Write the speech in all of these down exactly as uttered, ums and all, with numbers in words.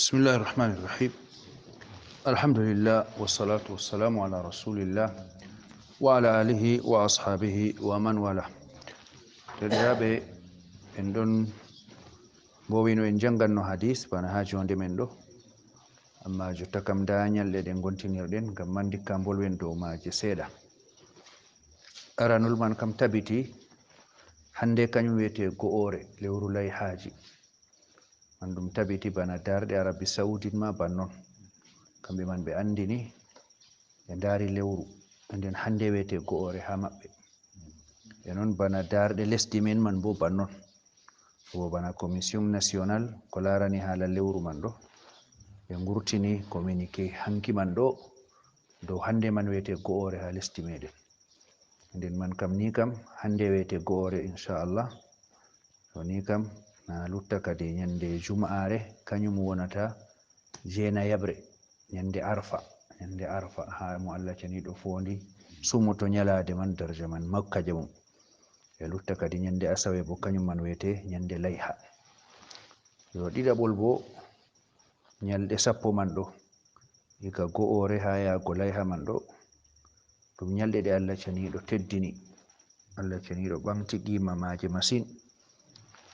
بسم الله الرحمن الرحيم. الحمد لله والصلاة والسلام على رسول الله وعلى آله وأصحابه ومن والاه. Teddiraaɓe, en ɗon mbowino en jannganno hadis bana haa joonde men ɗo, amma jotta kam ndaa nyalɗe ɗe ngontinirɗen ngam man ndikka mbolwen dow maaje seeɗa. Aranol man kam tabiti hannde, kanyum wiyetee go'oore lewru layhaaji. Man ɗum tabiti bana daarɗe Arabi Saudit ma ban non. Kamɓe man ɓe anndini, ɓe ndaari lewru, nden hannde wiyetee go'oore haa maɓɓe. E non bana daarɗe lesdi men man bo ban non. Bo bana Commission National ko laarani haala lewru man ɗo, ɓe ngurtini communiqué hanki man ɗo, dow hannde man wiyetee go'oore haa lesdi meɗen. Nden man kam ni kam, hannde wiyetee go'oore, inchallah. To ni kam, na lutta kadi nyande Juma'aare, kanyum wonata jeenayaɓre, nyande Arfa. Nyande Arfa, haa mo Allah ceniiɗo foondi, sumoto nyalaade man, darja man, makka jamum. E lutta kadi nyande Asawe bo, kanyum man wiyetee nyande Layha. Yo ɗiɗaɓol bo, nyalɗe sappo man ɗo, iga go'oore haa yaago Layha man ɗo, ɗum nyalɗe ɗe Allah ceniiɗo teddini. Allah ceniiɗo ɓaŋgti qiima maaje masin.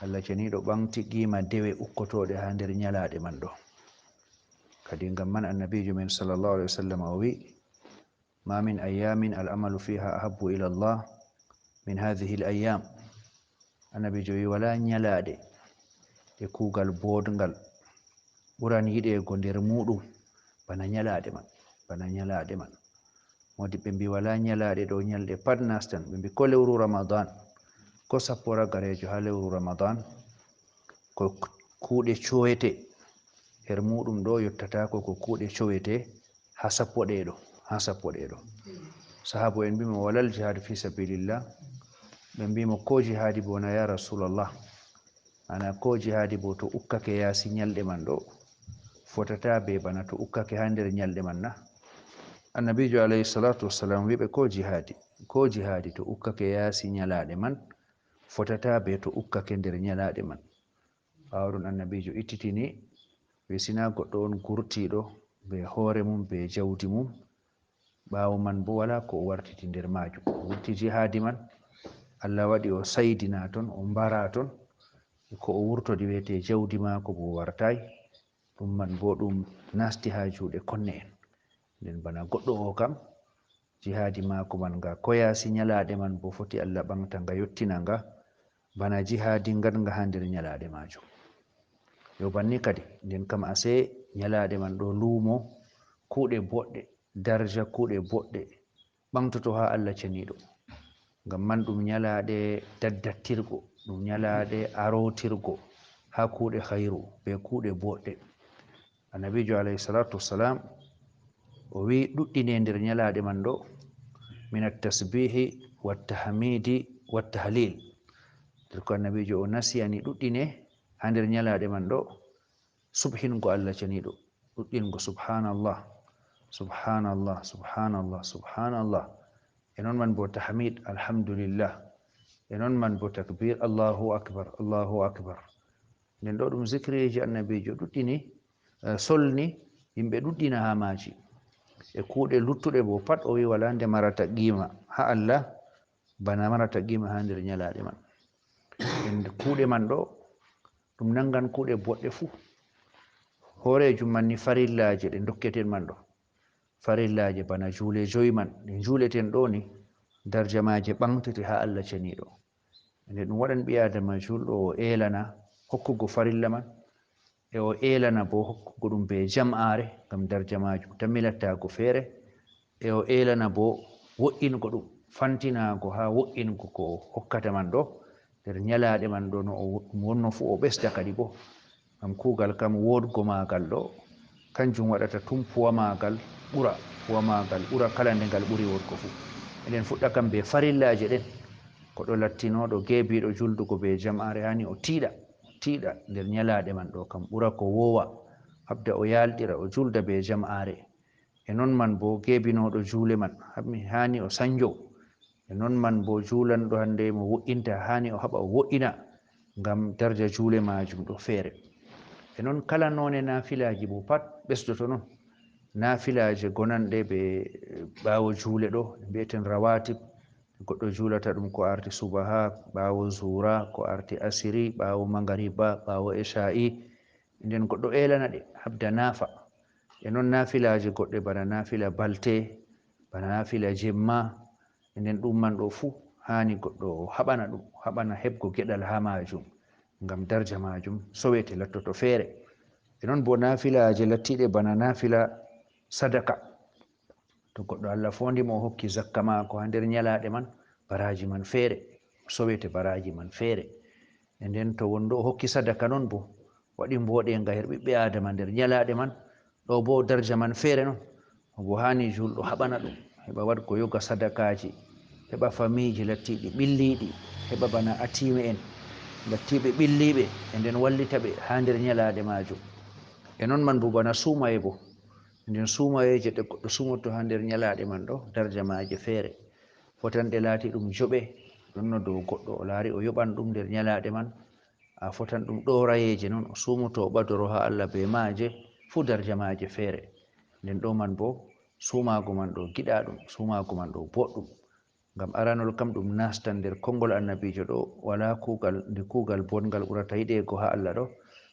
Allah ceniiɗo ɓaŋgti qiima dewe ukkotooɗe haa nder nyalaaɗe man ɗo. Kadi ngam man Annabiijo men sallallahu alaihi wasallam o wi'i, "Ma min ayyamin al-amalu fiha ahabbu ila Allah min hadhihi al-ayyam." Annabiijo wi'i, "Walaa nyalaaɗe ɗe kuugal booɗngal ɓuran yiɗeego nder muuɗum bana nyalaaɗe man, bana nyalaaɗe man." Moodibɓe mbi'i, "Walaa nyalaaɗe ɗo, nyalɗe pat nastan." Ɓe mbi'i, "Ko lewru Ramadan, ko sappo ragareejo haa lewru Ramadan, ko kuuɗe cowete her muuɗum ɗo yottataako, ko kuuɗe cowete haa sappo ɗe ɗo, haa sappo ɗe ɗo." Sahaabo en mbi'i mo, "Walal jihadu fi sabilillah?" Ɓe mbi'i mo, "Ko jihadi bo na, ya Rasulallah?" Ana ko jihadi bo to ukkake yaasi nyalɗe man ɗo, fotata be bana to ukkake haa nder nyalɗe man na? Annabiijo alayhi salatu wassalam wi'i ɓe, "Ko jihadi, ko jihadi to ukkake yaasi nyalaaɗe man, fotata be to ukkake nder nyalaaɗe man." Ɓaawo ɗum Annabiijo ittitini, wi'i, "Sina goɗɗo on gurtiiɗo be hoore mum, be jawdi mum, ɓaawo man bo walaa ko o wartiti nder maajum. O wurti jihaadi man, Allah waɗi o saydina ton, o mbara ton, ko o wurtodi wiyetee jawdi maako bo wartaay, ɗum man bo ɗum nasti haa juuɗe konne'en. Nden bana goɗɗo o kam, jihaadi maako man nga ko yaasi nyalaaɗe man bo foti Allah ɓaŋgta nga, yottina nga, bana jihaadi ngaɗŋga haa nder nyalaaɗe maajum." Yo banni kadi, nden kam asee nyalaaɗe man ɗo luumo kuuɗe boɗɗe, darja kuuɗe boɗɗe ɓaŋgtoto haa Allah ceniiɗo. Ngam man ɗum nyalaaɗe daddattirgo, ɗum nyalaaɗe arootirgo haa kuuɗe hayru be kuuɗe boɗɗe. Annabiijo alayhi salatu wassalam o wi'i, "Ɗuɗɗine nder nyalaaɗe man ɗo, min at-tasbihi wat-tahmidi wat-tahlil." Nder ko Annabiijo o nasiyani, "Ɗuɗɗine haa nder nyalaaɗe man ɗo subhingo Allah ceniiɗo, ɗuɗɗingo subhanallah, subhanallah, subhanallah, subhanallah. E non man bo tahmid, alhamdulillah. E non man bo takbir, Allahu akbar, Allahu akbar." Nden ɗo ɗum zikiriji Annabiijo ɗuɗɗini, eh, solni yimɓe ɗuɗɗina haa maaji. E kuuɗe luttuɗe bo pat o wi'i walaa nde marata qiima haa Allah bana marata qiima haa nder nyalaaɗe man. En kuuɗe man ɗo, ɗum nangan kuuɗe boɗɗe fuu. Hooreejum man ni farillaaje ɗe ndokketen man ɗo. Farillaaje bana juule jowi man, ɗe njuuleten ɗo ni, darja maaje ɓaŋgtete haa Allah ceniiɗo. Nde ɗum waɗan ɓii Aadama juulɗo o eelana hokkugo farilla man, e o eelana bo hokkugo ɗum be jam'aare, ngam darja maajum tammi lattaago feere, e o eelana bo wo'ingo ɗum, fantinaago haa wo'ingo ko o hokkata man ɗo, nder nyalaaɗe man ɗo, no o, ɗum wonno fuu o ɓesda kadi bo. Ngam kuugal kam woodgo maagal ɗo, kanjum waɗata tum puwa maagal ɓura, puwa maagal ɓura kala nde ngal ɓuri woodgo fuu. Eɗen fuɗɗa kam be farillaaje ɗen. Ko ɗo lattinooɗo geebiiɗo juldugo be jam'aare, haani o tiiɗa, o tiiɗa nder nyalaaɗe man ɗo kam, ɓura ko woowa, habda o yaalɗira, o julda be jam'aare. E non man bo geebinooɗo juule man, haɓmi haani o sanjo. E non man bo juulanɗo hande mo wo'inta, haani o haɓa o wo'ina, ngam darja juule maajum ɗo feere. E noon kala noone naafilaaji mum pat ɓesdoto noon. Naafilaaje gonanɗe ɓe ɓaawo juule ɗo, ɗe mbiyeten rawatib, goɗɗo juulata ɗum ko arti subaha, ɓaawo zuura, ko arti asiri, ɓaawo mangariba, ɓaawo esha'i. Nden goɗɗo eelana ɗe, habda naafa. E noon naafilaaje goɗɗe bana naafila balte, bana naafila jemma, e nden ɗum man ɗo fuu haani goɗɗo o haɓana ɗum, haɓana heɓgo geɗal haa maajum, ngam darja maajum sowete, lattoto feere. E noon bo naafilaaje lattiiɗe bana naafila sadaka. To goɗɗo Allah foondi mo, o hokki zakka maako haa nder nyalaaɗe man, baraaji man feere, sowete baraaji man feere. E nden to wonɗo o hokki sadaka noon bo, waɗi mbooɗeenga her ɓiɓɓe Aadama nder nyalaaɗe man, ɗo bo darja man feere noon. O bo haani juulɗo haɓana ɗum, heɓa waɗgo yoga sadakaaji, heɓa famiiji lattiiɗi ɓilliiɗi, heɓa bana atiime en lattiiɓe ɓilliiɓe, e nden wallita ɓe haa nder nyalaaɗe maajum. E noon man bo bana suumaye bo, nden suumayeeje ɗe goɗɗo suumoto haa nder nyalaaɗe man ɗo, darja maaje feere. Fotanɗe laati ɗum joɓe, ɗonno dow goɗɗo o laari o yoɓan ɗum nder nyalaaɗe man, a fotan ɗum ɗoorayeeje noon, o suumoto o ɓadoro haa Allah bee maaje, fuu darja maaje feere. Nden ɗo man bo, suumaago man ɗo giɗaaɗum, suumaago man ɗo boɗɗum. Ngam aranol kam ɗum nastan nder konngol annabiijo ɗo, walaa kuugal, nde kuugal bongal ɓurata yiɗeego haa Allah ɗo,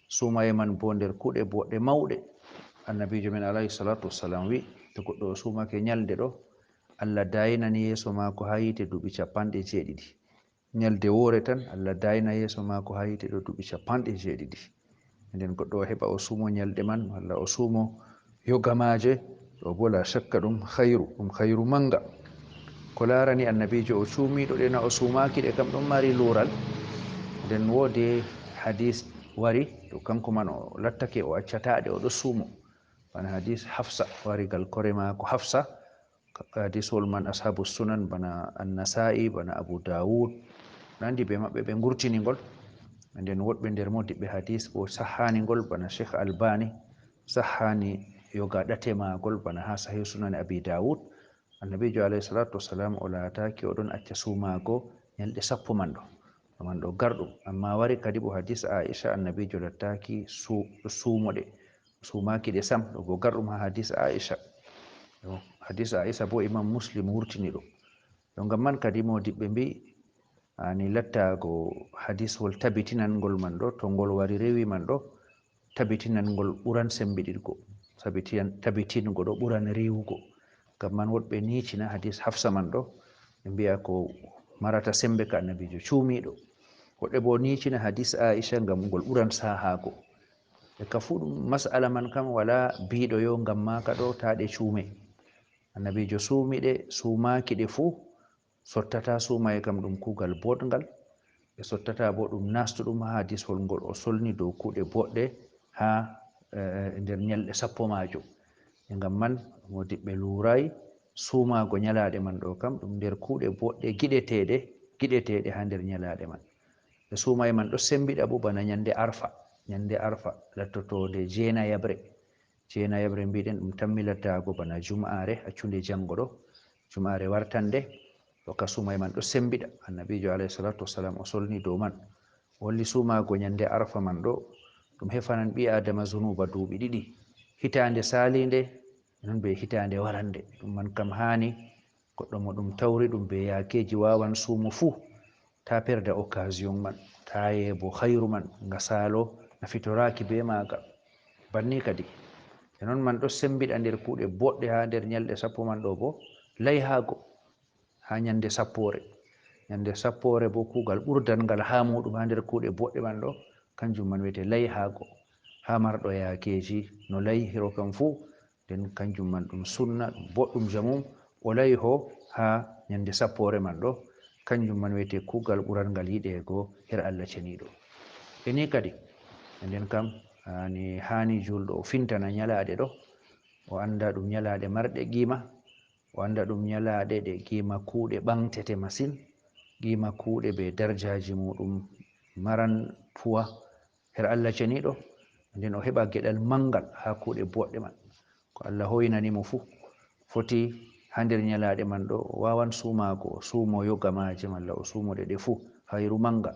suumaye man bo nder kuuɗe boɗɗe mawɗe. Annabiijo men alayhi salaatu wassalam wi', to goɗɗo o suumake nyalnde ɗo, Allah daaynan yeeso maako haa yiite duuɓi capanɗe jeeɗiɗi. Nyalde woore tan, Allah daayna yeeso maako haa yiite ɗo duuɓi capanɗe jeeɗiɗi. Nden goɗɗo o heɓa o suumo nyalɗe man, malla o suumo yoga maaje, ɗo bo la shakka ɗum khayru, ɗum khayru manga. Ko laarani annabiijo o cuumiiɗo ɗe, na o suumaaki ɗe, kam ɗum mari luural. Nden woodi hadis wari, to kanko man o lattake o accataa ɗe, o ɗo suumo. Bana hadis Hafsa wari gal kore maako Hafsa, hadisol man ashaabu sunan bana Annasa'i, bana Abu Dawud, nandi be maɓɓe ɓe ngurtini ngol. Nden woɗɓe nder modiɓɓe hadis bo sahhani ngol bana Sheikh Albani, sahhani yoga ɗate maagol bana haa Sahih Sunan Abi Dawud. Annabiijo alayhi salatu wassalam o laataaki o ɗon acca suumaago nyalɗe sappo man ɗo. Man ɗo garɗum. Amma wari kadi bo hadis Aisha, annabiijo lattaaki su-, suumo ɗe. Suumaaki ɗe sam, ɗo bo garɗum haa hadis Aisha. Ɗo hadis Aisha bo Imam Muslim wurtini ɗum. Ɗo ngam man kadi modiɓɓe mbi'i, ani lattaago hadiswol tabitinangol man ɗo, to ngol wari rewi man ɗo, tabitinangol ɓuran sembiɗirgo. Sabitiyan-, tabitingo ɗo ɓuran riwugo. Ngam man woɗɓe niicina hadis Hafsa man ɗo, ɓe mbi'a ko marata sembe ka annabiijo cuumiiɗo. Woɗɓe bo niicina hadis Aisha ngam ngol ɓuran sahaago. E ka fuu ɗum mas'ala man kam walaa biiɗo yo ngam maaka ɗo taa ɗe cuume. Annabiijo suumi ɗe, suumaaki ɗe fuu, sottata suumaye kam ɗum kuugal boɗngal. Ɓe sottata bo ɗum nastuɗum haa hadiswol ngol o solni dow kuuɗe boɗɗe haa, eh, nder nyalɗe sappo maajum. E ngam man, modiɓɓe luuray suumaago nyalaaɗe man ɗo kam ɗum nder kuuɗe boɗɗe giɗeteeɗe, giɗeteeɗe haa nder nyalaaɗe man. Ɓe suumaye man ɗo sembiɗa bo bana nyande Arfa. Nyande Arfa lattotoonde jeenayaɓre. Jeenayaɓre mbiɗen ɗum tammi lattaago bana jum'aare accunde janngo ɗo, jum'aare wartande, ɗo ka suumaye man ɗo sembiɗa. Annabiijo alayhi salatu wassalam o solni dow man. O holli suumaago nyande Arfa man ɗo, ɗum hefanan ɓii Aadama zunuuba duuɓi ɗiɗi. Hitaande saaliinde, non bee hitaande warande. Ɗum man kam haani goɗɗo mo ɗum tawri ɗum bee yaakeeji waawan suumo fuu. Taa perda occasion man, taa yeebo hayru man, nga saalo, nga fitoraaki bee maaga. Banni kadi, e non man ɗo sembiɗa nder kuuɗe boɗɗe haa nder nyalɗe sappo man ɗo bo, layhaago haa nyande sappoore. Nyande sappoore bo kuugal ɓurdangal haa muuɗum haa nder kuuɗe boɗɗe man ɗo, kanjum man wiyete layhaago. Haa marɗo yaakeeji no layhiro kam fuu, nden kanjum man ɗum sunna, ɗum boɗɗum jamum, o layho haa nyande sappoore man ɗo, kanjum man wiyete kuugal ɓurangal yiɗeego her Allah ceniiɗo. E ni kadi, nden kam, haani, haani juulɗo o fintana nyalaaɗe ɗo, o annda ɗum nyalaaɗe marɗe qiima, o annda ɗum nyalaaɗe ɗe qiima kuuɗe ɓaŋgtete masin, qiima kuuɗe bee darjaaji muuɗum maran puwa, her Allah ceniiɗo, nden o heɓa geɗal manngal haa kuuɗe boɗɗe man. Ko Allah hoynani mo fuu, foti haa nder nyalaaɗe man ɗo, o waawan suumaago, o suumo yoga maaje malla o suumo ɗe, ɗe fuu, hayru mannga.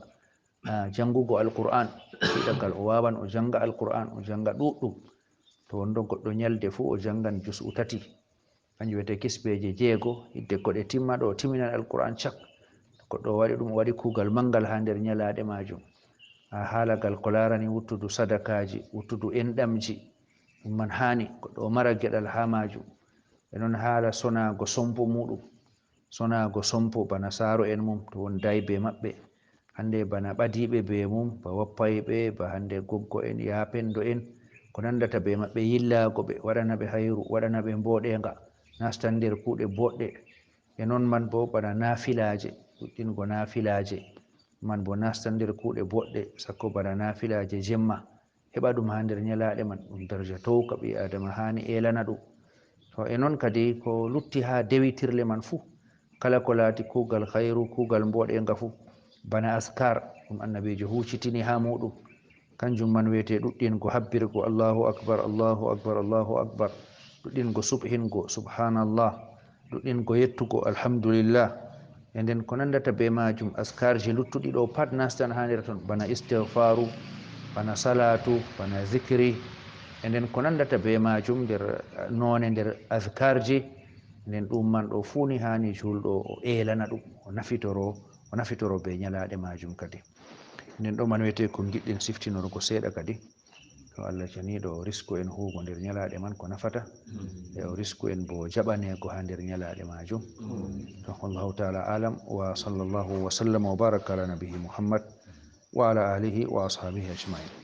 janngugo Alqur'an, ɗiɗagal o waawan o jannga Alqur'an, o jannga ɗuuɗɗum. To wonno goɗɗo ñalde fuu o janngan jus'u tati, kanjum wiyetee kisbeeje jeego, hidde ko ɗe timma ɗo o timinan Alqur'an cak. To goɗɗo o waɗi ɗum, o waɗi kuugal manngal haa nder ñalaaɗe maajum. Haa haala ngal ko laarani wuttudu sadakaaji, wuttudu enɗamji, ɗum man haani goɗɗo o mara geɗal haa maajum. E noon haala sonaago sompo muuɗum, sonaago sompo bana saaro'en mum to wondaay bee maɓɓe, hannde bana ɓadiiɓe bee mum, ba wappayɓe, ba hannde goggo'en, yaapendo'en, ko nanndata bee maɓɓe, yillaago ɓe, waɗana ɓe hayru, waɗana ɓe mbooɗeeŋga, naastan nder kuuɗe booɗɗe. E noon man boo bana naafilaaje, ɗuɗɗingo naafilaaje, man boo naastan nder kuuɗe booɗɗe, sakko bana naafilaaje jemma. Heɓa ɗum haa nder ñalaaɗe man, ɗum darja towka ɓii-aadama haani eelana ɗum. To e noon kadi ko lutti haa dewitirle man fuu, kala ko laati kuugal hayru, kuugal mbooɗeeŋga fuu, bana askar ɗum Annabiijo huucitini haa muuɗum, kanjum man wiyetee ɗuɗɗingo habbirgo Allahu akbar, Allahu akbar, Allahu akbar, ɗuɗɗingo subhingo subhaanallah, ɗuɗɗingo yettugo alhamdulillah. E nden ko nanndata bee maajum, askarji luttuɗi ɗo pat nastan haa nder ton, bana istigfaaru, bana salaatu, bana zikri, e nden ko nanndata bee maajum nder noone nder askarji. Nden ɗum man ɗo fuu ni haani juulɗo o eelana ɗum, o nafitoro, o nafitoro bee ñalaaɗe maajum kadi. Nden ɗo man wiyetee ko ngiɗɗen siftinorgo seeɗa kadi. To Allah ceniiɗo o risku en huugo nder ñalaaɗe man ko nafata, e o risku en boo jaɓaneego haa nder ñalaaɗe maajum. To Allahu taala alam, wa sallallahu wa sallama wa baraka ala nabihi Muhammad wa ala alihi wa ashaabihi ajmain.